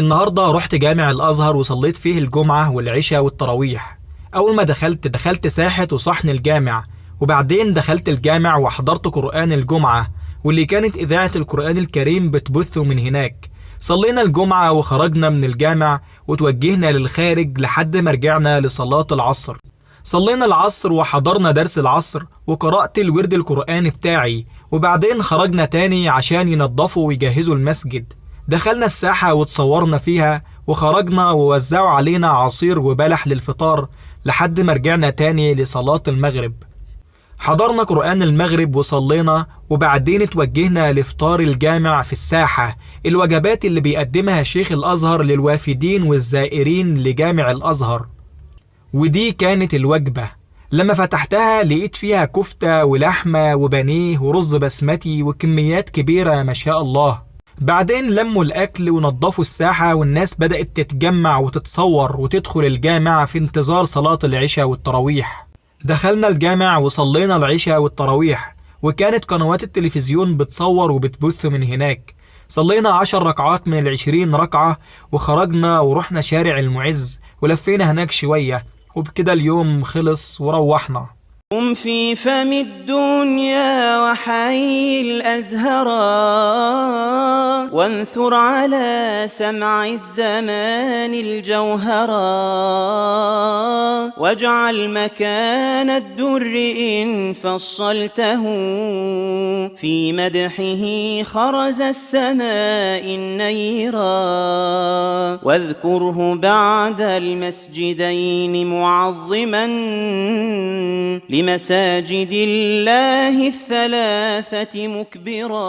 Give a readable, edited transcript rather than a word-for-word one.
النهاردة رحت جامع الأزهر وصليت فيه الجمعة والعشاء والتراويح. أول ما دخلت ساحة وصحن الجامع، وبعدين دخلت الجامع وحضرت قرآن الجمعة واللي كانت إذاعة القرآن الكريم بتبثه من هناك. صلينا الجمعة وخرجنا من الجامع وتوجهنا للخارج لحد ما رجعنا لصلاة العصر. صلينا العصر وحضرنا درس العصر وقرأت الورد القرآن بتاعي، وبعدين خرجنا تاني عشان ينظفوا ويجهزوا المسجد. دخلنا الساحة وتصورنا فيها وخرجنا ووزعوا علينا عصير وبلح للفطار لحد ما رجعنا تاني لصلاة المغرب. حضرنا قرآن المغرب وصلينا، وبعدين اتوجهنا لفطار الجامع في الساحة، الوجبات اللي بيقدمها شيخ الأزهر للوافدين والزائرين لجامع الأزهر. ودي كانت الوجبة. لما فتحتها لقيت فيها كفتة ولحمة وبانيه ورز بسمتي وكميات كبيرة ما شاء الله. بعدين لموا الأكل ونظفوا الساحة، والناس بدأت تتجمع وتتصور وتدخل الجامع في انتظار صلاة العشاء والتراويح. دخلنا الجامع وصلينا العشاء والتراويح، وكانت قنوات التلفزيون بتصور وبتبث من هناك. صلينا 10 ركعات من 20 ركعة وخرجنا ورحنا شارع المعز ولفينا هناك شوية، وبكده اليوم خلص وروحنا. قم في فم الدنيا وحي الأزهرا، وانثر على سمع الزمان الجوهرا، واجعل مكان الدر إن فصلته في مدحه خرز السماء النيرا، واذكره بعد المسجدين معظما لمساجد الله الثلاثة مكبرا.